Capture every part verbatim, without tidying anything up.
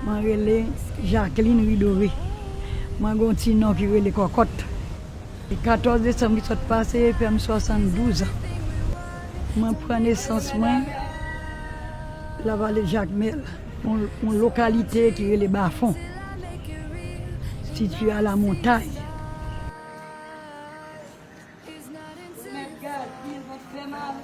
Mwen rele Jacqueline Ridoré. Mwen gen yon ti non ki rele Kòkòt. E katòz desanm ki sot pase fè m swasanndouz an. Mwen pran nesans mwen Lavale Jakmèl, yon, yon lokalite ki rele Bafon, sitiye a Lamontay. Remèt gaz, bil vant fè mal.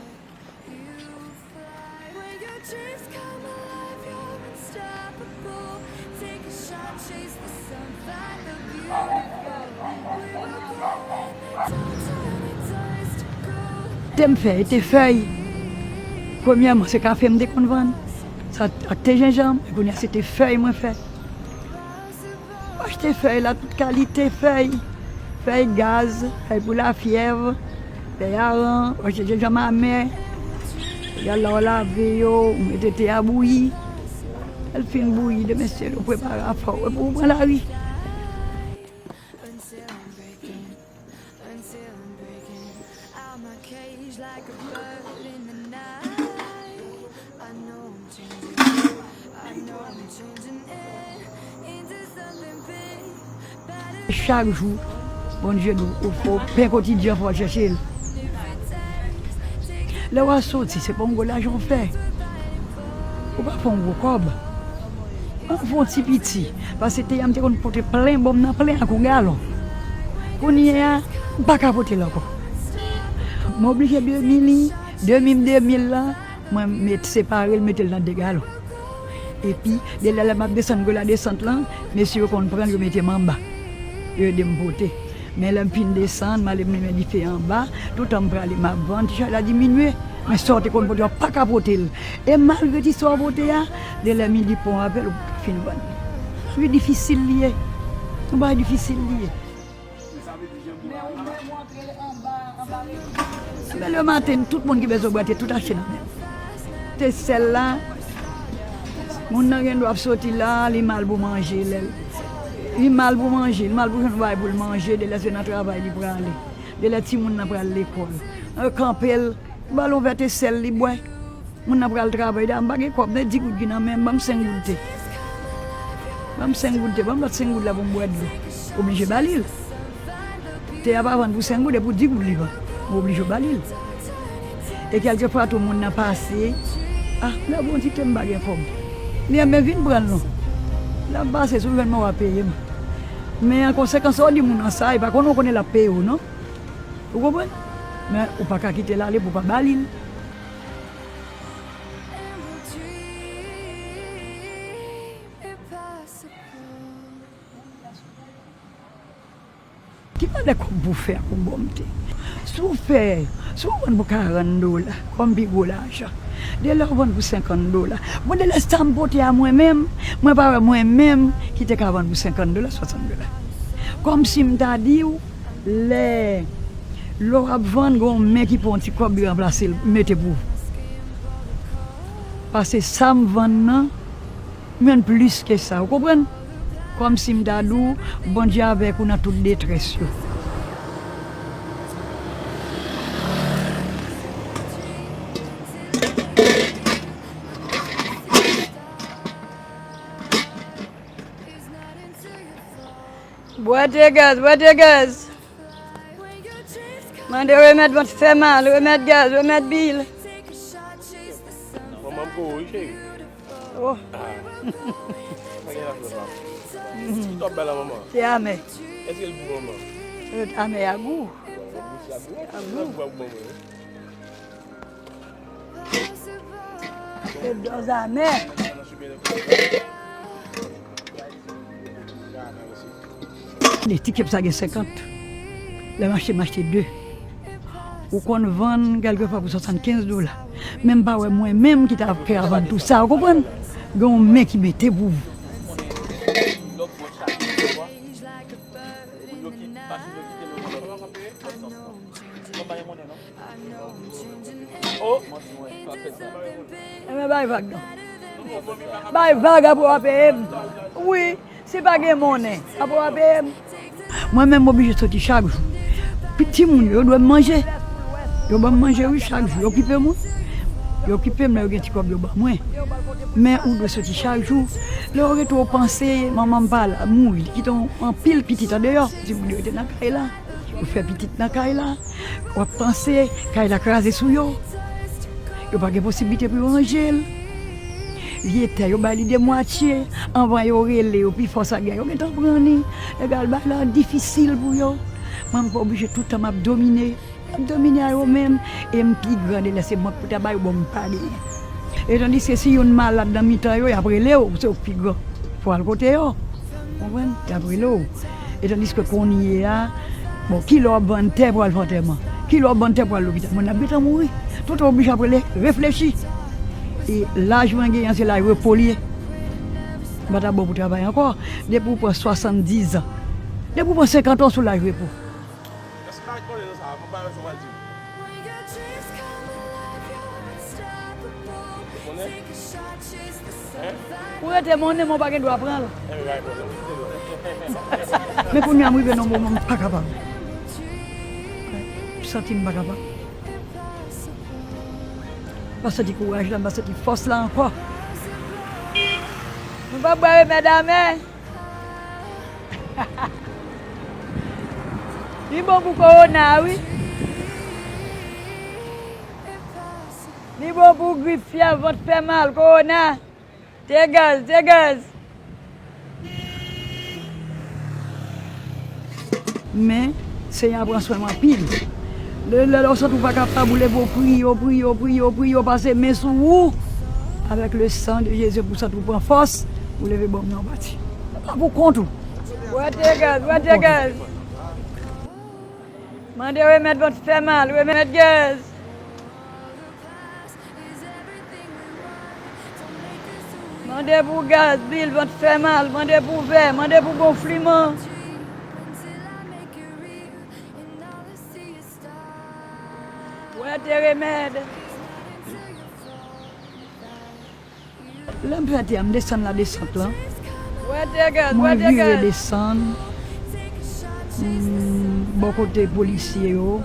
Te m fè, e te fèy. Premyèman, se kafe m te konn vann. Sa ak te jenjanm, e kounye a se te fèy mwen fè. Mwen achte fèy la, tout kalite fèy. Fèy gaz, fèy pou lafyèv, fèy aran, mwen achte jenjanm amè. Yal la, w lave yo, ou mete te a bouyi. Lè l fin bouyi, demen se ou prepare afè w, epi ou pran lari. Chak jou, Bondye di w, ou fò pen kotidyen, fò w al chèche l. Lè w a soti, se pa yon gwo lajan w fè. Ou pa fè yon gwo kòb. An fè yon ti piti, paske te a m te konn pote plen, bon, m nan plen ak yon galon. Kounye a, m pa ka pote l ankò. M oblije demi li, demi m demi l la, mwen met separe l, mete l nan de galon. Epi, de lè, lè m ap desann gwo ladesant lan, mesye yo konn pran l, yo mete m anba. Yo ede m pote. Men lè m fin desann, m ale m limen dife anba, toutan m prale, m ap vann, ti chay la diminye. Men sa w te konn pote, w pa ka pote l. E malgre ti sa w pote a, de lè midi pon avè l, ou fin vann. Wi, difisil li ye. Yon bagay difisil li ye. Men lè maten, tout moun ki bezwen bwè te tout achte nan men m. Te sèl la, moun nan gen dwa ap soti la, li mal pou manje, lè l, li mal pou manje, li mal pou jwenn bagay pou l manje, de lè se nan travay li prale, de lè timoun nan pral lekòl. Yo kanpe l, ba l yon vè te sèl, li bwè. Moun nan pral travay, da m pa gen kòb, men di goud ki nan men m, ban m senk goud te. Ban m senk goud te, ban m lòt senk goud la pou m bwè dlo. Oblije ba li l. Te a pa vann pou senk goud, e pou di goud li vann. M oblije ba li l. E kèlkefwa tou moun nan pase, a, lè bon ti te m pa gen kòb. Li enben vin pran l non. Lè m pase, si w jwenn mwen w a peye m. Men an konsekans, sa w di moun nan sa, e pa konnen w konnen l ap peye w non. Ou konprann? Men ou pa ka kite l ale pou w pa ba li l. Ki valè kòb pou fè ak yon bòm te? Si w fè, si w vann pou karant dola, kòm pi gwo lajan, de lè w vann pou senkant dola, bon, de lè sa m pote a mwen menm, mwen pa wè mwen menm ki te ka vann pou senkant dola, swasant dola. Kòmsi m ta di w, lè, lè w ap vann, gen yon men ki pran yon ti kòb, li ranplase l, mete pou ou. Paske sa m vann nan, m jwenn plis ke sa, ou konprann? Kòmsi m ta di w, Bondye avèk ou nan tout detrès yo. Bwè te gaz, bwè te gaz. Mande remèd vant fè mal, remèd gaz, remèd bil. Manman m gwo wi, cheri. Oh. Ah. Pa gen afè, pa. Ki tòp bay la, manman? Se amè. Èske l gou, manman? Amè a gou. Gou a gou, manman. Se dòz amè. De ti kèp sa gen senkant. Lè m achte, m achte de. Ou konn vann kèlkefwa pou swasannkenz dola. Men m pa wè mwen menm ki ta fè a vann tou sa, ou konprann? Gen yon men ki mete pou ou. Enben, bay vag non. Bay vag apre w a peye m. Wi, si pa gen monnen, apre w a peye m. Mwen menm, m oblije soti chak jou. Pi timoun yo, yo dwe manje. Yo ban m manje, wi, chak jou. Yo okipe m, wi. Yo okipe m lè yo gen ti kòb, yo ban mwen. Men ou dwe soti chak jou. Lè w rete, w panse, manman m pa la, mouri, li kite w anpil pitit andeyò. Ti moun yo rete nan kay la. Yo fè pitit nan kay la. W ap panse, kay la kraze sou yo. Yo pa gen posiblite pou yo ranje l. Vye tè, yo bay li demwatye. Anvan yo rele yo, pi fò sa gen, yo gentan pran li. Egal, bagay la difisil pou yo. Mwen, m oblije tout tan m ap domine. M ap domine a yo menm, e m pi gran de lè se mwen k pou ta ba yo, bon, m pa genyen. E tandiske si youn malad nan mitan yo, y ap rele w, se ou k pi gran. Fò w al kote yo. Konprann? Y ap rele w. E tandiske kounye a, bon, kilè w ap vann tè pou al fè antèman? Kilè w ap vann tè pou al lopital? Moun ap gentan mouri. Tout oblije ap rele, reflechi. E laj mwen genyen an, se laj repo li ye. M pa ta bon pou travay ankò. Depi w pran swasanndizan, depi w pran senkant an, w sou laj repo. Ou rete monnen, men w pa gen dwa pran l. Men kounye a, m rive nan moman m pa kapab. M santi m pa kapab. M pa santi kouraj la, m pa santi fòs la ankò. Nou pa bwè remèd amè. Li bon pou kowona, wi. Li bon pou grip, fyèv, vant fè mal, kowona. Te gaz, te gaz. Men, Senyè a pran swen m anpil. Lè, lè, lè w santi w pa kapab, ou leve, w priye, w priye, w priye, w priye, w pase men sou ou. Avec le sang de Jésus, pou santi w pran fòs, ou leve, bon, men w pati. Se pa pou kont ou. Bwè te gaz, bwè te gaz. Mande remèd vant fè mal, remèd gaz. Mande pou gaz, bil, vant fè mal, mande pou vè, mande pou gonfliman. Bwè te remèd. Lè m fè tè a, m desann la desant lan. Bwè te gaz, bwè te gaz. Mwen vire desann, mm, bò kote polisye yo.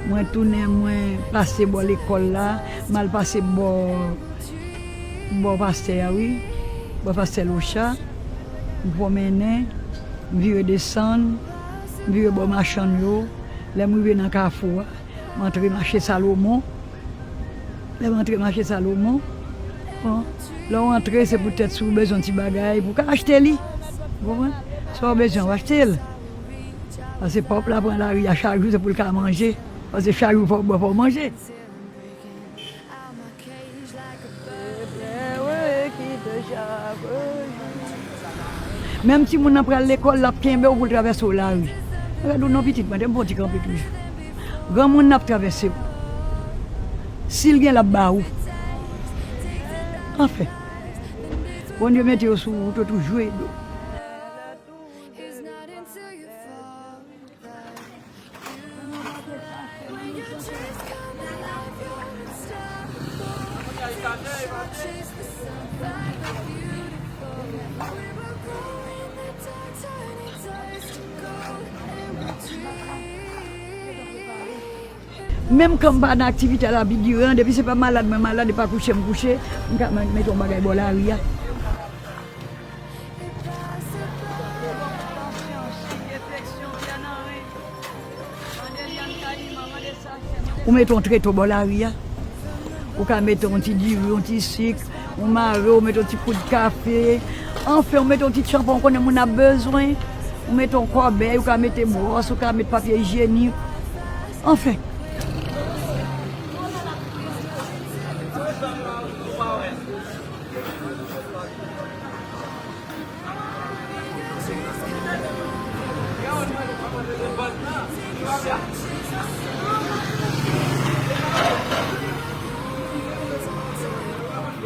Mwen tounen, mwen pase bò lekòl la. M al pase bò, bò pastè a, wi. Bò pastè Locha. M pwomennen, m vire desann, m vire bò machann yo. Lè m rive nan kafou a, m antre mache Salomon. Lè m antre mache Salomon, bon, lè w antre, se poutèt si w bezwen yon ti bagay pou w ka achte li. Ou konprann? Sa w bezwen, w achte l. Paske pòp la pran lari a chak jou, se pou l ka manje. Paske chak jou, fò w bwè, fò w manje. Menm timoun nan pral lekòl, l ap kenbe w pou l travèse w lari. Mwen ka di w non, pitit mwen, te m fè yon ti kanpe toujou. Granmoun nan ap travèse w. Si l gen, l ap ba ou. Anfen, Bondye mete yo sou wout, yo toujou ede w. Menm kan m pa nan aktivite a, la pi diran, depi se pa malad mwen malad, e pa kouche m kouche, m ka mete yon bagay bò lari a. Ou mete yon treto bò lari a. Ou ka mete yon ti diri, yon ti sik, ou mare, ou mete yon ti poud kafe. Anfen, ou mete yon ti chanpon, ou konnen moun ap bezwen. Ou mete yon kòbèy, ou ka mete bwòs, ou ka mete papye ijyenik. Anfen.